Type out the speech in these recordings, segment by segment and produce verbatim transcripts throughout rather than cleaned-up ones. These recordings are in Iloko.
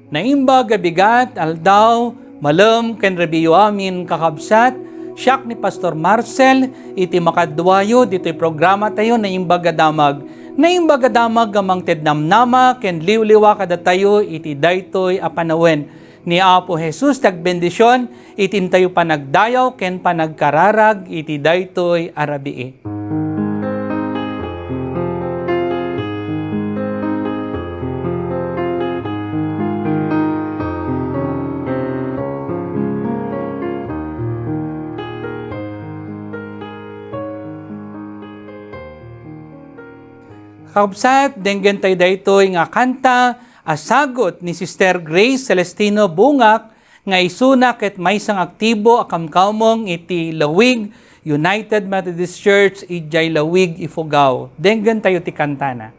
Naimbag a bigat, aldaw, malem ken rabii amin, kakabsat. Siak ni Pastor Marcel, iti makaduayo ditoy programa tayo, Naimbag a Damag. Naimbag a Damag nga mangted namnama ken liwliwa kadatayo iti daytoy a panawen. Ni Apo Jesus ti agbendision iti intayo panagdayaw ken panagkararag iti daytoy a rabii. Kakabsat, denggen tayo daytoy nga kanta a sagut ni Sister Grace Celestino Bungak nga isuna ket maysa nga aktibo a kamkameng iti Lawig United Methodist Church idiay Lawig, Ifugao. Denggen tayo ti kantana.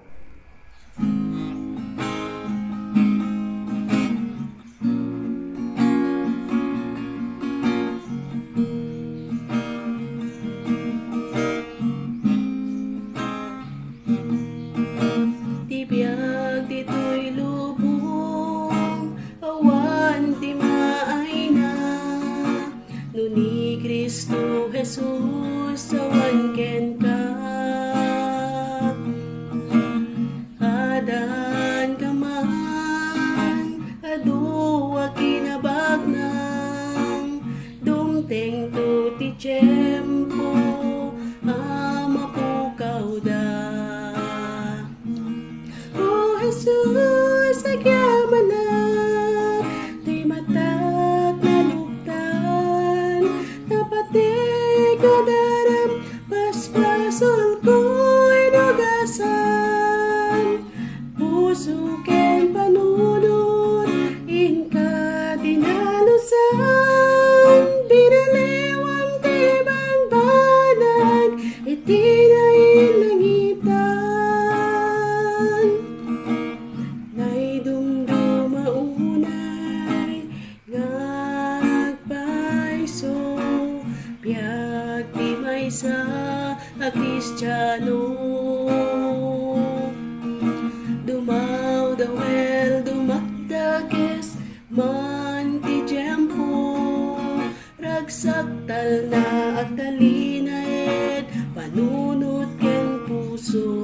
Ti biag ditoy lubong, awan ti maayna. No ni Cristo Jesus awan kenka, adanka man, adu a kinabaknang, dumtengto ti tiempo a mapukawda. O Jesus, agyamanak, ti matak naluktan, napateg nga daram, basbasolko inugasan, puso ken panunot, inka dinalusan, binaliwam ti bangbanag, iti nailangitan. Naidumduma unay nga agpayso, biag ti maysa a Kristiano. Dumawdawel, dumakdakes man ti tiempo, ragsaktalna, agtalinaed, panunot ken puso.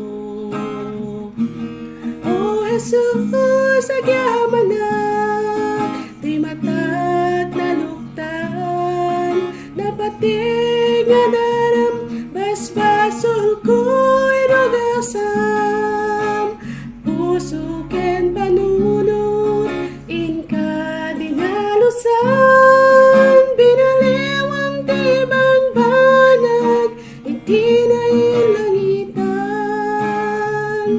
O Jesus, agyamanak, ti matak naluktan, napateg nga daram, basbasolko inugasam, puso ken panunot, inka dinalusan, binaliwam ti bangbanag iti nailangitan.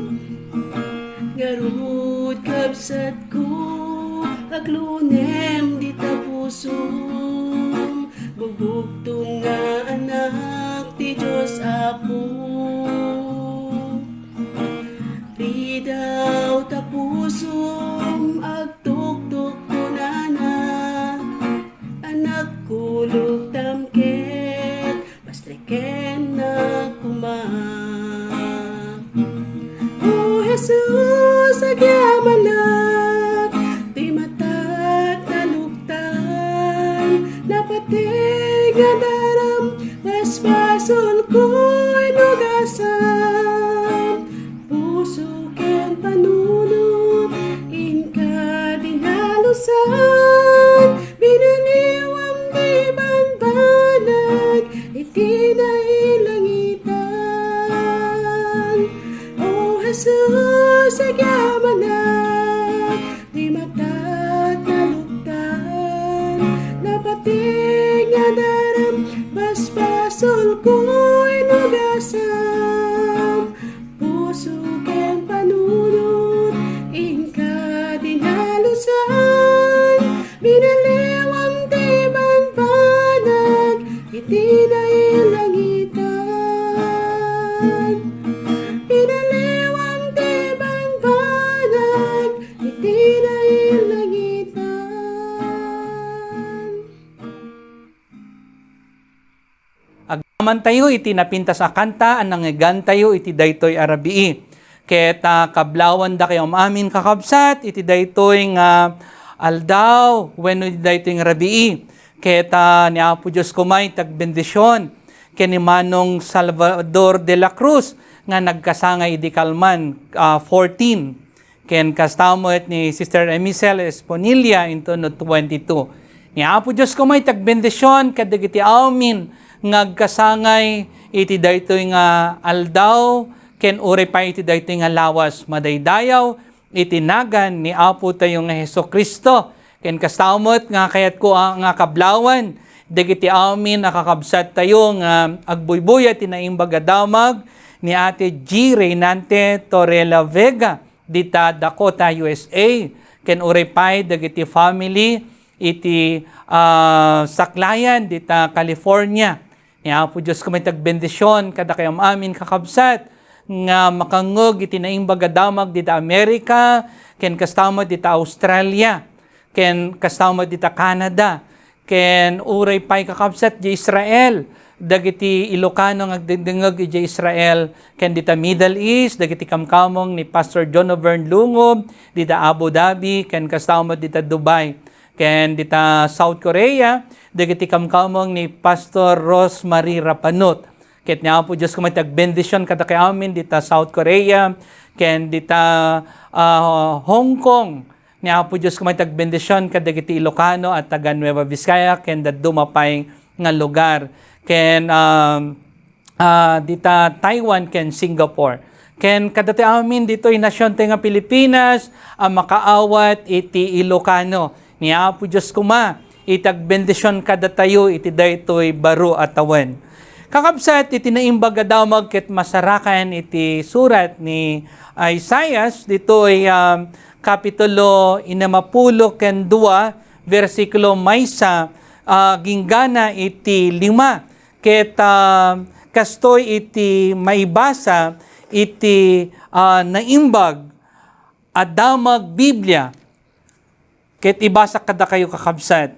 Ngarud, kabsatko, aglunem dita pusom, bugbugtong nga anak ti Dios Apo. Ridaw ta pusom, agtuktok kunana, anakko, luktam ket pastrikennak koma. O Jesus, agyamanak, ti matak naluktan, napateg nga daram, basbasolko inugasam, puso ken panunot, inka dinalusan, binaliwam ti bangbanag iti nailangitan. O Jesus, agyamanak, ti matak naluktan, napateg nga daram, basbasolko inugasam, puso ken panunot, inka dinalusan, binaliwam ti bangbanag iti nailangitan. Binaliwam ti bangbanag iti nailangitan. Agyamantayo iti napintas a kanta a nangngegantayo iti daytoy a rabii. Ket, ah, kablawandakayo amin, kakabsat, iti daytoy nga aldaw wenno daytoy nga rabii. Ket, ah, ni Apo Dios koma ti agbendision ken ni Manong Salvador de la Cruz nga nagkasangay idi kalman, ah, fourteen. Ken kasta met ni Sister Emicel Esponilla inton no twenty-two. Ni Apo Dios koma ti agbendision kadagiti amin nga agkasangay iti daytoy nga aldaw ken uray pay iti daytoy nga lawas. Madaydayaw iti nagan ni Apo tayo nga Jesu-Cristo. Ken kasta met nga kayatko a, nga kablawan dagiti amin a kakabsat tayo nga agbuybuya ti Naimbag a Damag ni Ate G. Reynante Torrella Vega dita Dakota, U S A, ken uray pay dagiti family iti, ah, saklayan dita California. Ni Apo Dios koma ti agbendision kadakayo amin, kakabsat, nga makangngeg iti Naimbag a Damag dita Amerika, ken kasta met dita Australia, ken kasta met dita Canada, ken uray pay, kakabsat, di Israel, dagiti Ilocano nga agdengdengngeg iti Israel, ken dita Middle East, dagiti kamkamong ni Pastor John Overn Lungob, dita Abu Dhabi, ken kasta met dita Dubai. Ken dita South Korea, dagiti kamkamong ni Pastor Rosemary Rapanut. Ket ni Apo Dios koma ti agbendision kadakayo amin dita South Korea, ken dita, ah, Hong Kong. Ni Apo Dios koma ti agbendision kadagiti Ilocano a taga Nueva Vizcaya ken dadduma pay nga lugar. Ken, um, ah, dita Taiwan ken Singapore. Ken kadatayo amin ditoy nasiontayo nga Pilipinas a makaawat iti Ilocano. Ni Apo Dios koma iti agbendision kadatayo iti daytoy baro a tawen. Kakabsat, iti Naimbag a Damag ket masarakan iti surat ni Isaias ditoy, ah, kapitulo inamapulo ken dua, bersikulo maysa, ah, ginggana iti lima. Ket, ah, kastoy iti maibasa iti, ah, Naimbag a Damag Biblia. Ket ibasa kadakayo, kakabsat.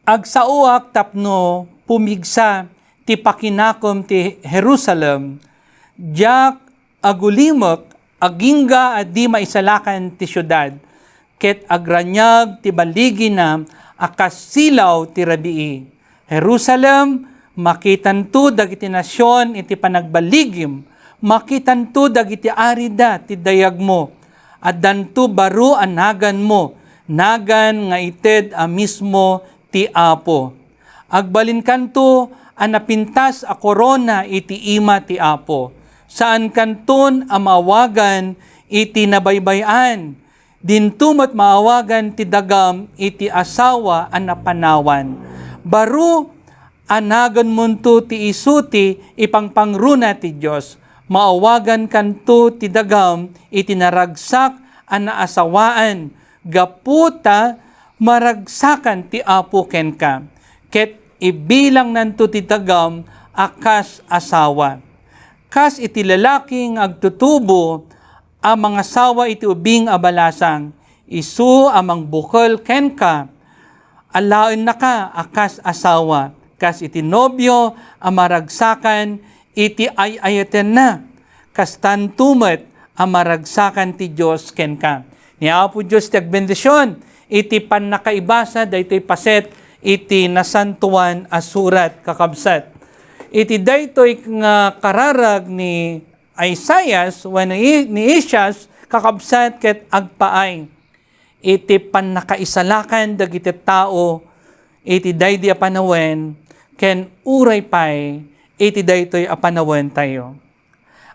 Agsaoak tapno pumigsa ti pakinakom ti Jerusalem, diak agulimek agingga a di maisalakan ti siudad, ket agraniag ti baligina a kas silaw ti rabii. Jerusalem, makitanto dagiti nasion iti panagbaligim, makitanto dagiti arida ti dayagmo. Addanto baro a naganmo, nagan nga ited a mismo ti Apo. Agbalinkanto a napintas a korona iti ima ti Apo. Saankanton a maawagan iti nabaybay-an. Dinto met maawagan ti dagam iti asawa a napanawan. Baro a naganmonto ti isu ti ipangpangruna ti Dios. Maawagankanto ti dagam iti naragsak a naasawaan, gapu ta maragsakan ti Apo kenka, ket ibilangnanto ti dagam a kas asawa. Kas iti lalaki nga agtutubo a mangasawa iti ubing a balasang, isu a mangbukel kenka, alaennaka a kas asawa, kas iti nobio a maragsakan iti ay-ayatenna, kastanto met a maragsakan ti Dios kenka. Ni Apo Dios ti agbendision iti pannakaibasa daytoy paset iti Nasantoan a Surat, kakabsat. Iti daytoy nga kararag ni Isaias wenno i-, ni Isaias, kakabsat, ket agpaay iti pannakaisalakan dagiti tao iti daydi a panawen ken uray pay iti daytoy a panawentayo.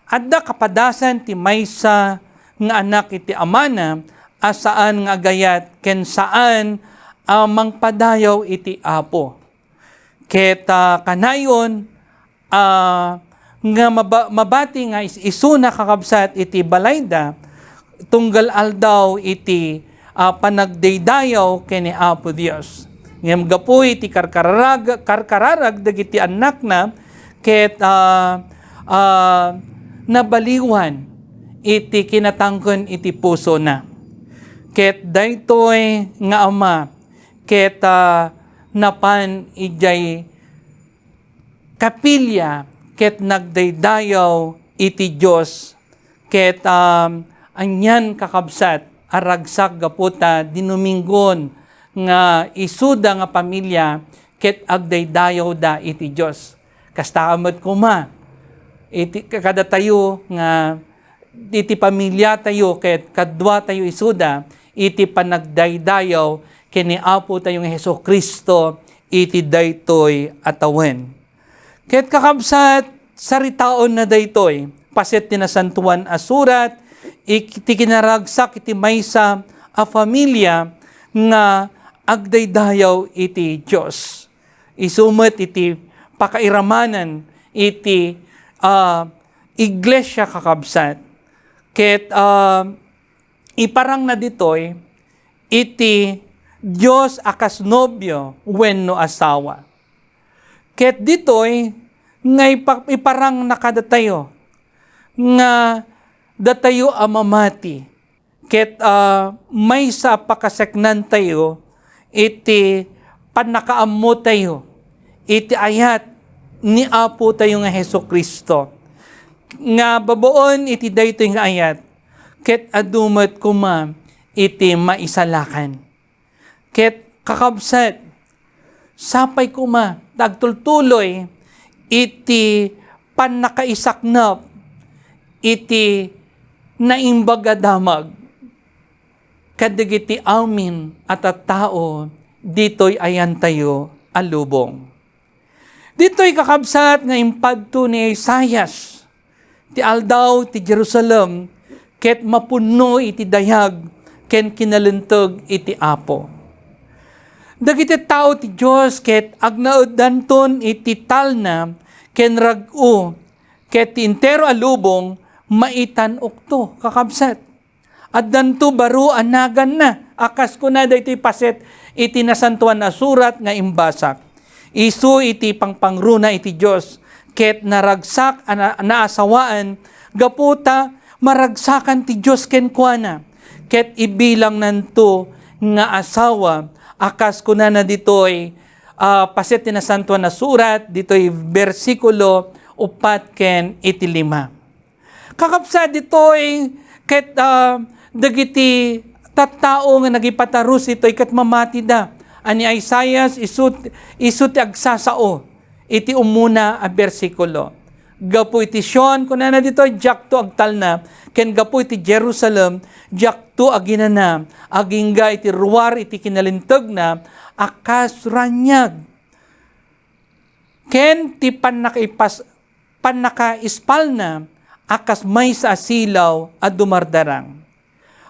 Adda kapadasan ti maysa nga anak iti amana a saan nga agayat ken saan a mangpadayaw iti Apo. Ket, ah, kanayon, ah, nga maba-, mabati nga is-, isuna, kakabsat, iti balayda, tunggal aldaw iti, ah, panagdaydayaw ken ni Apo Dios. Ngem gapu iti karkararag-, karkararag dagiti annakna, ket, ah, ah, nabaliwan iti kinatangken iti pusona. Ket daytoy nga ama, ket, ah, napan idiay kapilya ket nagdaydayaw iti Dios, ket, um, anian, kakabsat, a ragsak gapu ta dinuminggon nga isuda nga pamilia ket agdaydayawda iti Dios. Kasta met koma, iti, kadatayo nga iti pamiliatayo ket kaduatayo isuda iti panagdaydayaw ken ni Apotayo nga Jesu-Cristo iti daytoy a tawen. Ket kakabsat, saritaenna daytoy, paset ti Nasantoan a Surat, ik-, ti kinaragsak iti maysa a familia nga agdaydayaw iti Dios. Isu met iti pakairamanan iti, ah, iglesia, kakabsat. Ket, ah, iparangna ditoy iti Dios a kas nobio wenno asawa. Ket ditoy nga ipa-, iparangna kadatayo nga datayo a mamati ket, ah, maysa a pakaseknantayo iti pannakaammotayo iti ayat ni Apotayo nga Jesu-Cristo, nga babaen iti daytoy nga ayat, ket adu met koma iti maisalakan. Ket, kakabsat, sapay koma ta agtultuloy iti pannakaisaknap iti naimbag a damag kadagiti amin a tattao ditoy ayantayo a lubong. Ditoy, kakabsat, nga impadto ni Isaias ti aldaw ti Jerusalem ket mapunno iti dayag ken kinalinteg iti Apo. Dagiti tao ti Dios ket agnaeddanton iti talna ken rag-o, ket ti entero a lubong maitan-okto, kakabsat. Addanto baro a naganna, a kas kuna daytoy paset iti Nasantoan a Surat nga imbasak. Isu iti pangpangruna iti Dios, ket naragsak a na-, naasawaan gapu ta maragsakan ti Dios kenkuana, ket ibilangnanto nga asawa, a kas kunana ditoy, ah, paset ti Nasantoan a Surat, ditoy bersikulo upat ken iti lima. Kakabsat, ditoy ket, ah, dagiti tattao nga nagipatarus ditoy ket mamatida. A ni Isaias, isu, isu ti agsasao iti umuna a bersikulo. Gapu iti Sion, kunana ditoy, diakto agtalna, ken gapu iti Jerusalem, diakto aginana, agingga iti ruar iti kinalintegna a kas raniag. Ken ti pannakaipas-, pannakaispalna a kas maysa a silaw a dumardarang.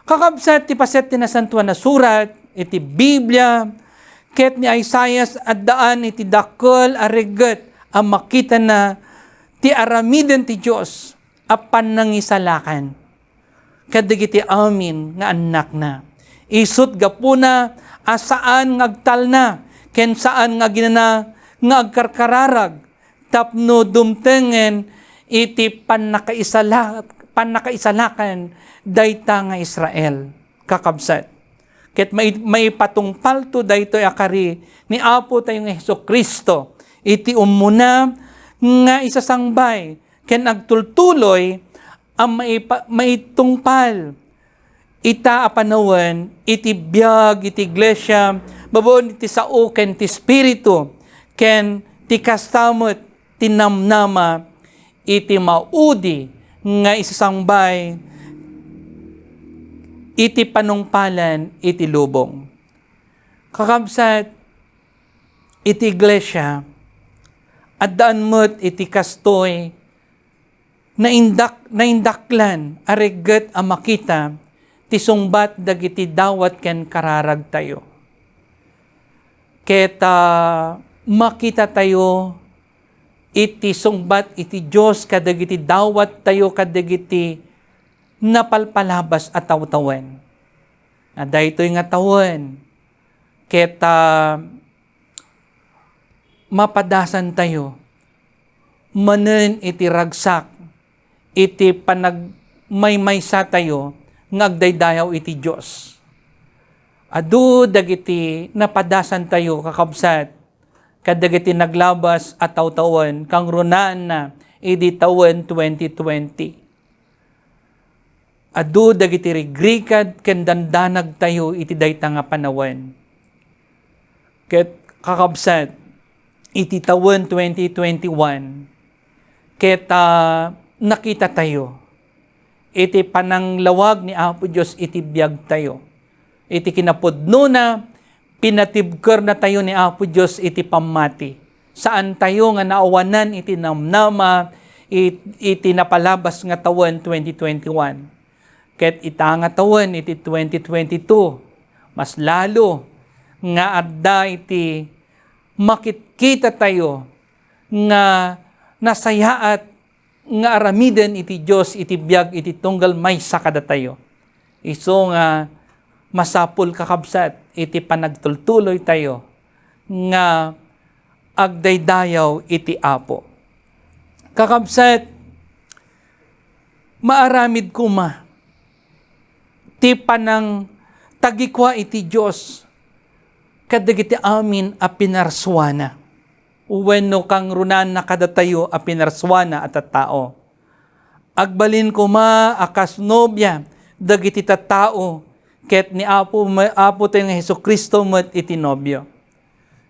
Kakabsat, ti paset ti Nasantoan a Surat iti Biblia ket ni Isaias addaan iti dakkel a regget a makitana ti aramiden ti Dios a pannangisalakan kadagiti amin nga annakna. Isut' gapuna a saan nga agtalna ken saan nga aginana nga agkarkararag tapno dumtengen iti pannakaisala-, pannakaisalakan dayta nga Israel, kakabsat. Ket mai-, maipatungpalto daytoy a kari ni Apotayo nga Jesu-Cristo iti ummuna nga isasangbay ken agtultuloy a maipa-, maitungpal ita a panawen iti biag iti iglesia babaen iti sao ken ti Espiritu, ken ti kasta met ti namnama iti maudi nga isasangbay iti panungpalan iti lubong. Kakabsat, iti iglesia, addaan met iti kastoy naindak-, naindaklan a regget a makita ti sungbat dagiti dawat ken kararagtayo. Ket, ah, makitatayo iti sungbat iti Dios kadagiti dawattayo kadagiti napalpalabas a tawtawen. A daytoy nga tawen, ket, ah, mapadasantayo manen iti ragsak iti panagmaymaysatayo nga agdaydayaw iti Dios. Adu dagiti napadasantayo, kakabsat, kadagiti naglabas a tawtawen, kangrunaanna idi tawen twenty twenty. adu dagiti rigrikad ken dandanagtayo iti dayta nga panawen. Ket kakabsat, iti tawen twenty twenty-one, ket, ah, nakitatayo iti pananglawag ni Apo Dios iti biagtayo. Iti kinapudnona, pinatibkernatayo ni Apo Dios iti pammati. Saantayo nga naawanan iti namnama it-, iti napalabas nga tawen twenty twenty-one. Ket ita nga tawen iti twenty twenty-two, mas lalo nga adda iti makitkitatayo nga nasayaat nga aramiden iti Dios iti biag iti tunggal maysa kadatayo. Isu nga masapul, kakabsat, iti panagtultuloytayo nga agdaydayaw iti Apo. Kakabsat, maaramid koma ti panangtagikua iti Dios kadagiti amin a pinarsuana wenno kangrunaanna kadatayo a pinarsuana a tattao. Agbalin koma a kas nobia dagiti tattao, ket ni Apo, Apotayo nga Jesu-Cristo met iti nobio.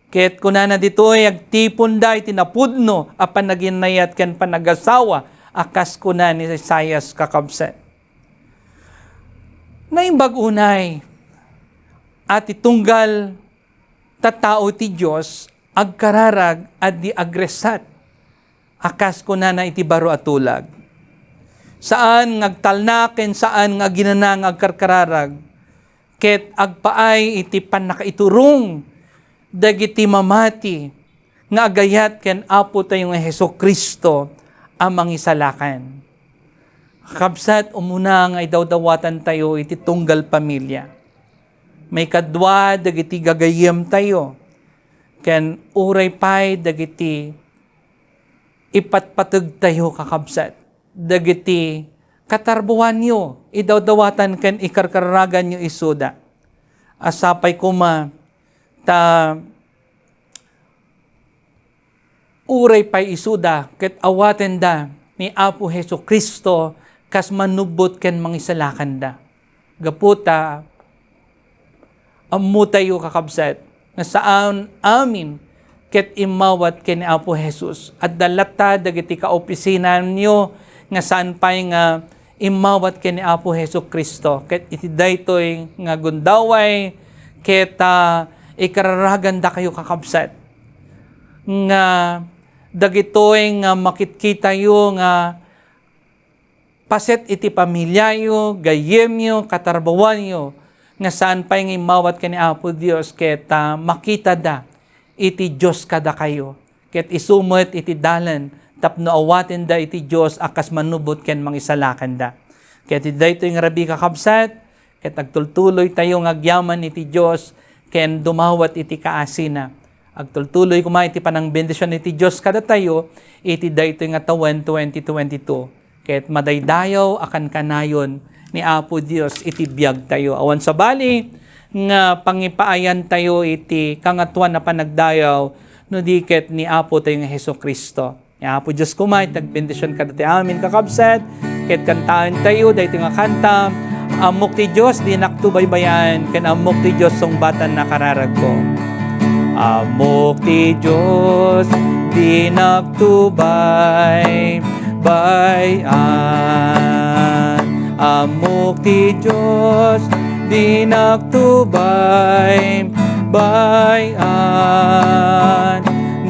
Ket kunana ditoy, agtiponda iti napudno a panaginayat ken panagasawa a kas kuna ni Isaias, kakabsat. Naimbag unay a ti tunggal tattao ti Dios agkararag a di agresat, a kas kunana iti baro a tulag. Saan nga agtalna ken saan nga aginana nga agkarkararag, ket agpaay iti pannakaiturong dagiti mamati nga agayat ken Apotayo nga Jesu-Cristo a Mangisalakan. Kakabsat, umuna nga idawdawatantayo iti tunggal pamilia. Maikadua, dagiti gagayyemtayo, ken uray pay dagiti ipatpategtayo, kakabsat, dagiti katarbuanyo, idawdawatan ken ikarkaraganyo isuda. A sapay koma ta uray pay isuda ket awatenda ni Apo Jesu-Cristo kas manubbot ken mangisalakanda. Gapu ta ammotayo, kakabsat, nga saan amin ket immawat ken ni Apo Jesus. Adda latta dagiti kaopisinanyo nga saan pay nga immawat ken ni Apo Jesu-Cristo. Ket iti daytoy nga gundaway, ket, ah, ikararagandakayo, kakabsat, nga dagitoy nga makitkitayo nga paset iti pamiliayo, gayyemyo, katarbawanyo, nga saan pay nga immawat ken ni Apo Dios, ket, ah, makitada iti Dios kadakayo. Ket isu met iti dalan tapno awatenda iti Dios a kas manubbot ken mangisalakanda. Ket iti daytoy nga rabii, kakabsat, ket agtultuloytayo nga agyaman iti Dios ken dumawat iti kaasina. Agtultuloy koma iti panangbendision iti Dios kadatayo iti daytoy nga tawen twenty twenty-two. Ket madaydayaw a kankanayon ni Apo Dios iti biagtayo. Awan sabali nga pangipaayantayo iti Kangatoan a Panagdayaw no di ket ni Apotayo nga Jesu-Cristo. Ni Apo Dios koma iti agbendision kadati amin, kakabsat, ket kantaentayo daytoy nga kanta, Ammok ti Dios, dinakto baybay-an, ken Ammok ti Dios, sungbatanna kararagko. Ammok ti Dios, dinakto bay-, bay-an. Ammok ti Dios, dinakto bay-, bay-an.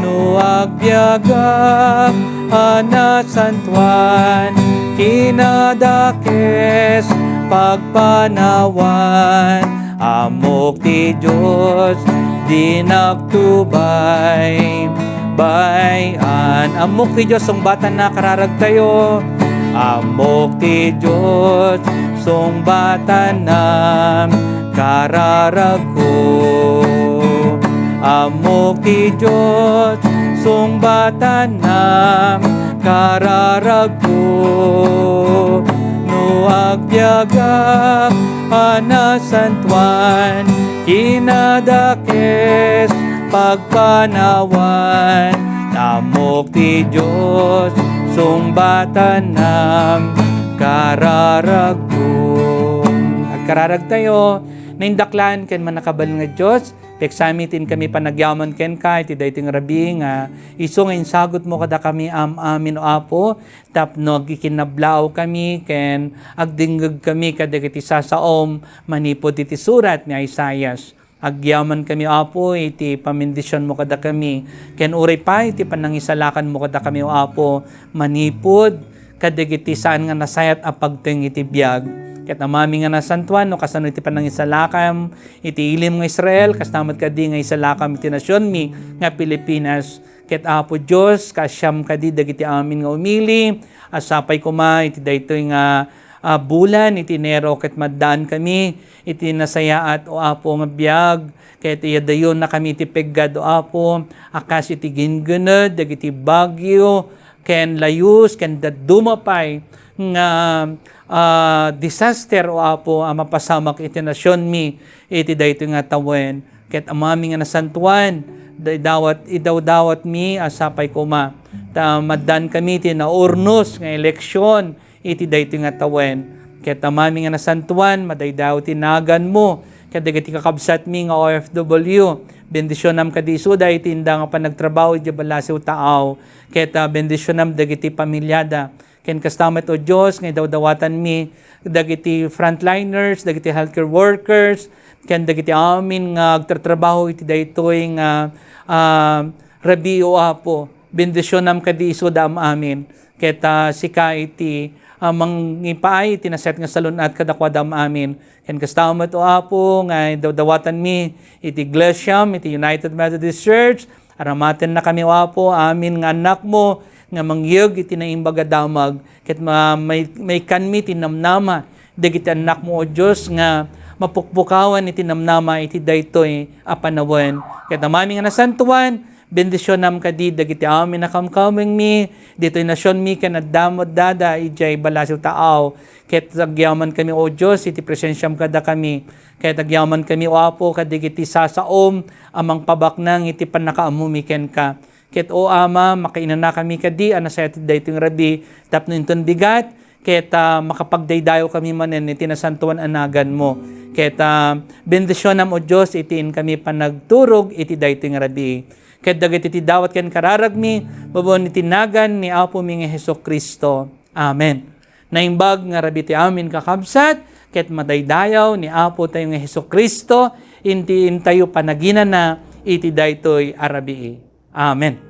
No agbiagak a nasantuan, kinadakes pagpanawan. Ammok ti Dios, dinakto bay-, bay-an. Ammok ti Dios, sungbatanna kararagtayo. Ammok ti Dios, sungbatanna kararagko. Ammok ti Dios, sungbatanna kararagko. No agbiagak a nasantuan, kinadakes pagpanawan. Ammok ti Dios, sungbatanna kararagko. Kararagtayo, naindaklan ken mannakabalin nga Dios, pieksamin ti inkami panagyaman kenka iti daytoy nga rabii nga isu nga insagutmo kadakami am-amin, O Apo, tapno agkikinnablaaw kami ken agdingngeg kami kadagiti sasaom manipud iti surat ni Isaias. Agyaman kami, Apo, iti pamindisionmo kadakami, ken uray pay iti panangisalakanmo kadakami, O Apo, manipud kadagiti saan nga nasayaat a pagteng iti biag. Ket Amami nga nasantuan, no kasano iti panangisalakam iti ilim nga Israel, kasta met kadi nga isalakam iti nasionmi nga Pilipinas. Ket Apo Dios, kaasiam kadi dagiti amin nga umili, a sapay koma iti daytoy nga, ah, bulan iti Enero ket maddaan kami iti nasayaat, O Apo, nga biag, ket iyadayonna kami iti peggad, O Apo, a kas iti ginggenned dagiti bagyo ken layus ken dadduma pay nga, ah, disaster, O Apo, a mapasamak iti nasionmi iti daytoy nga tawen. Ket Amami nga nasantuan, da-, dawat, idawdawatmi a sapay koma, ta maddaan kami ti naurnos nga eleksion iti daytoy nga tawen. Ket Amami nga nasantuan, madaydayaw ti naganmo kadagiti kakabsatmi nga O F W. Bendisionam kadi isuda iti inda nga panagtrabaho idiay Balasiw Taaw. Ket, ah, bendisionam dagiti pamiliada. Ken kasta met, O Dios, nga idawdawatanmi dagiti frontliners, dagiti healthcare workers, ken dagiti amin nga agtatrabaho iti daytoy nga, ah, rabii, O Apo. Bendisionam kadi isuda am-amin. Ket, ah, sika iti, ah, mangipaay iti nasayaat nga salun-at kadakuada am-amin. Ken kasta met, O Apo, nga idawdawatanmi iti iglesiam, iti United Methodist Church, Aramatennakami, O Apo, amin nga annakmo nga mangyeg iti naimbag a damag, ket ma-, may-, maikkanmi ti namnama dagiti annakmo, O Dios, nga mapukpukawan iti namnama iti daytoy a panawen. Ket Amami nga nasantuan, bendisionam kadi dagiti amin a kamkamengmi, ditoy nasionmi ken adda met dada idiay Balasiw Taaw. Ket agyamankami, O Dios, iti presensiam kadakami. Ket agyamankami, O Apo, kadagiti sasaom a mangpabaknang iti pannakaammomi kenka. Ket, O Ama, makainanakami kadi a nasayaat daytoy nga rabii tapno inton bigat, ket, ah, makapagdaydayawkami manen iti nasantoan a naganmo. Ket, ah, bendisionam, O Dios, iti inkami panagturog iti daytoy nga rabii. Ket dagiti ti dawat ken kararagmi, babaen iti nagan ni Apomi nga Jesu-Cristo. Amen. Naimbag nga rabii ti amin, kakabsat, ket madaydayaw ni Apotayo nga Jesu-Cristo, inti intayo panaginana iti daytoy a rabii. Amen.